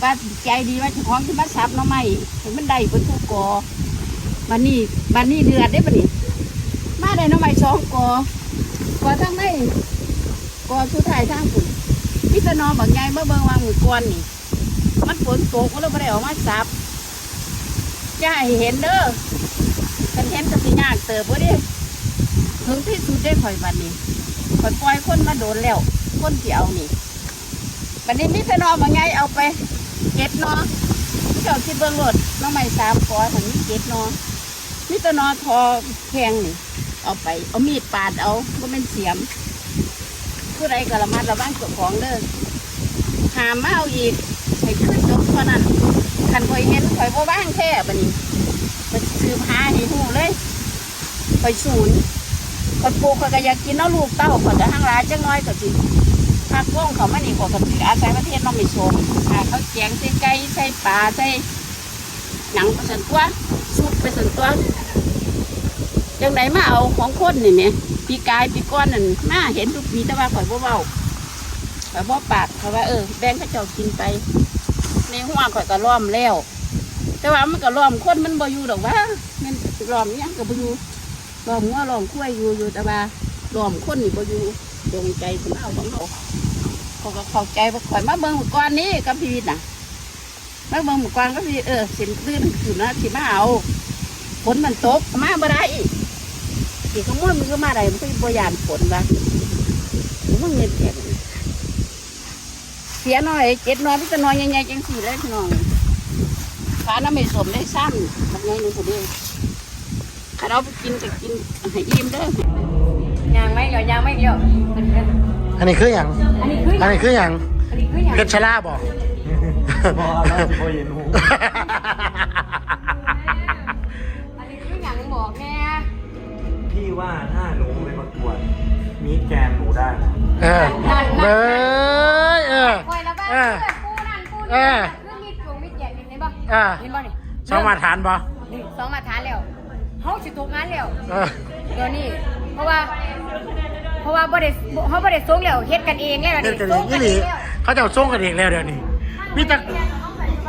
ວ່າໃຈດີວ່າເຈົ້າຂອງຊິມາສັບໜໍ່ໄມ້ໃຫ້ມັນໄດ້ເບິດທຸກກໍ. ບັດນີ້ ບັດນີ້ເດືອດເດ້ບັດນີ້ ມາໄດ້ໜໍ່ໄມ້ສອງກໍ ກໍທາງໃນ ກໍສຸດທ້າຍທາງພຸ້ນ ມີແຕ່ໜໍ່ບັກໃຫຍ່. ມາເບິ່ງວ່າມື້ກ່ອນນີ້ ມັນຝົນຕົກ ມັນເລີຍບໍ່ໄດ້ເອົາມາສັບ. ຢ່າໃຫ້ເຫັນເດີ ຄັນເຫັນກໍຊິຍາກເຕີບເດ້. ເຖິງທີ່ສຸດເດ້ຂ້ອຍບັດນີ້ ຂ້ອຍປ່ອຍຄົນມາດົນແລ້ວ ຄົນຊິເອົານີ້. ບັດນີ້ມີແຕ່ໜໍ່ບັກໃຫຍ່ ເອົາໄປເຈັດໜໍ່. ເຈົ້າຊິເບິ່ງໂລດ ໜໍ່ໄມ້ສາມກໍຫັ້ນມີເຈັດໜໍ່. ມີແຕ່ໜໍ່ທໍ່ແຂງນີ້ ເອົາໄປ ເອົາມີດປາດເອົາ ບໍ່ແມ່ນສຽມ. ຜູ້ໃດກໍລະມັດລະວັງເຈົ້າຂອງເດີ ຫ້າມມາເອົາອີກ ໃຫ້ຄືນຈົບເທົ່ານັ້ນ. ຄັນຂ້ອຍເຫັນ ຂ້ອຍບໍ່ວາງແທ້. ບັດນີ້ຂ້ອຍຊິສືບຫາໃຫ້ຮູ້ເລີຍ ຂ້ອຍສູນ. ຂ້ອຍປູກ ຂ້ອຍກໍຢາກກິນເນາະ ລູກເຕົ້າຂ້ອຍກໍທັງຫຼາຍ. ຈັກໜ້ອຍກໍຊິພັກວົງເຂົ້າມານີ້ ຂ້ອຍກໍຊິອາໄສປະເທດເນາະ ແມ່ສົມ ຖ້າເຂົາແກງໃສ່ໄກ່ ໃສ່ປາ ໃສ່ ຫຍັງໄປຊັ້ນຕົວະ ສຸກໄປຊັ້ນຕົວະ. ຈັ່ງໃດມາເອົາຂອງຄົນນີ້ແໝ່ ປີກາຍປີກ່ອນນັ້ນ ມາເຫັນທຸກປີ ແຕ່ວ່າຂ້ອຍບໍ່ເວົ້າ ຂ້ອຍບໍ່ປາກ ຂ້ອຍວ່າ ເອີ ແບ່ງເຂົາເຈົ້າກິນໄປ. ໃນຮົ້ວຂ້ອຍກໍລ້ອມແລ້ວ ແຕ່ວ່າມັນກໍລ້ອມຄົນມັນບໍ່ຢູ່ດອກຫວາ ແມ່ນລ້ອມອີ່ຫຍັງກໍບໍ່ຢູ່. ລ້ອມງົວລ້ອມຄວາຍຢູ່ ຢູ່ ແຕ່ວ່າລ້ອມຄົນນີ້ບໍ່ຢູ່. ຈົງໃຈຊິມາເອົາຂອງເຮົາ ເຂົາກໍເຂົ້າໃຈ. ພວກຂ້ອຍມາເບິ່ງມື້ກ່ອນນີ້ກັບຊີວິດນະ ມາເບິ່ງມື້ກ່ອນກໍຊິ ເອີ ຊິຕື່ນຂຶ້ນມາ ຊິມາເອົາ. ຝົນມັນຕົກ ມາບໍ່ໄດ້. ຊິຂະໂມຍມັນຄືມາໄດ້ ມັນຄືບໍ່ຢ້ານຝົນວະ? ມັນເງິນແທ້ ເສຍໜ້ອຍເຈັດໜໍ່ ມີແຕ່ໜໍ່ໃຫຍ່ໆ ຈັ່ງຊີ້ເລີຍພີ່ນ້ອງ. ຂານຳແມ່ສົມໄດ້ຊ້ຳບັກໃຫຍ່ໜຶ່ງພຸ້ນເດ້. ຄັນເອົາໄປກິນກໍກິນໃຫ້ອີ່ມເດີ. ຍ່າງມາອີກແລ້ວ ຍ່າງມາອີກແລ້ວ. ອັນນີ້ຄືຫຍັງ? ອັນນີ້ຄືຫຍັງ? ອັນນີ້ຄືຫຍັງ? ອັນນີ້ຄືຫຍັງ? ເພັດຊະລາບໍ? ບໍ່ ລາວຊິບໍ່ເຫັນຫູ. ອັນນີ້ຄືຫຍັງ? ບອກແດ່. พี่ว่าถ้าหนูไปประกวด Miss Grand หนูได้นะ. ເອີ ເອີ ເອີ ຂ້ອຍລະວ່າ ເອີ ເພື່ອນຜູ້ນັ້ນຜູ້ນີ້ ເອີ ຄືມິດກົງມິດແກນ ເຫັນບໍ່? ເອີ ເຫັນບໍ່ນີ້? ສອງມາດຖານບໍ່? ນີ້ ສອງມາດຖານແລ້ວ ເຮົາຊິຕົກງານແລ້ວ. ເອີ ດຽວນີ້ ເພາະວ່າ ເພາະວ່າບໍ່ໄດ້ ເຮົາບໍ່ໄດ້ຊົງແລ້ວ ເຮັດກັນເອງແລ້ວ. ເຮັດກັນເອງອີ່ຫຼີ ເຂົາເຈົ້າຊົງກັນເອງແລ້ວດຽວນີ້. ມີແຕ່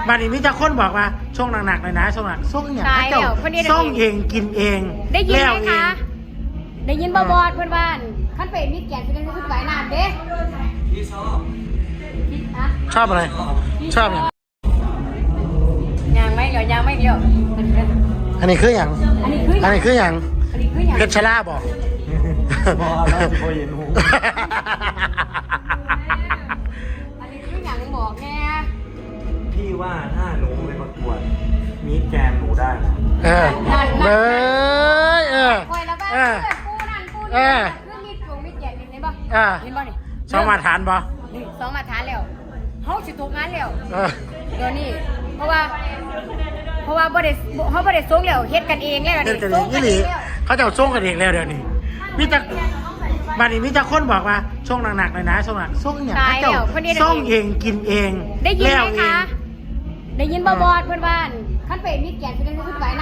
ບັດນີ້ມີແຕ່ຄົນບອກວ່າ ຊົງໜັກໆ ໜ້ອຍນາ ຊົງໜັກ ຊົງຫຍັງ ເຂົາເຈົ້າຊົງເອງກິນເອງ. ໄດ້ຍິນໄໝຄະ? ໄດ້ຍິນບໍ່ ບອດເພິ່ນວ່າ ຄັນໄປມິດແກນຊິໄດ້ຊຸດວ່າຍນ້ຳເດ້. ຊອບ ຮະ? ຊອບຫຍັງ? ຍ່າງມາອີກແລ້ວ ຍ່າງມາອີກແລ້ວ. ອັນນີ້ຄືຫຍັງ? ອັນນີ້ຄືຫຍັງ? ເພັດຊະລາບໍ? ບໍ່ ລາວຊິບໍ່ເຫັນຫູ. ອັນນີ້ຄືຫຍັງ? ບອກແດ່. พี่ว่าถ้าหนูไปประกวด Miss Grand หนูได้นะ. ເອີ ເອີ ເອີ ຂ້ອຍລະວ່າ ເອີ ເພື່ອນຜູ້ນັ້ນຜູ້ນີ້ ເອີ ຄືມິດກົງມິດແກນ ເຫັນບໍ່? ເອີ ເຫັນບໍ່ນີ້? ສອງມາດຖານບໍ່? ນີ້ ສອງມາດຖານແລ້ວ ເຮົາຊິຕົກງານແລ້ວ. ເອີ ດຽວນີ້ ເພາະວ່າ ເພາະວ່າບໍ່ໄດ້ ເຮົາບໍ່ໄດ້ຊົງແລ້ວ ເຮັດກັນເອງແລ້ວ. ເຮັດກັນເອງອີ່ຫຼີ ເຂົາເຈົ້າຊົງກັນເອງແລ້ວດຽວນີ້. ມີແຕ່ ບັດນີ້ມີແຕ່ຄົນບອກວ່າ ຊົງໜັກໆ ໜ້ອຍນາ ຊົງໜັກ ຊົງຫຍັງ ເຂົາເຈົ້າຊົງເອງກິນເອງ. ໄດ້ຍິນໄໝຄະ? ໄດ້ຍິນບໍ່ ບອດເພິ່ນວ່າ ຄັນໄປມິດແກນຊິໄດ້ຊຸດວ່າຍນ້ຳ.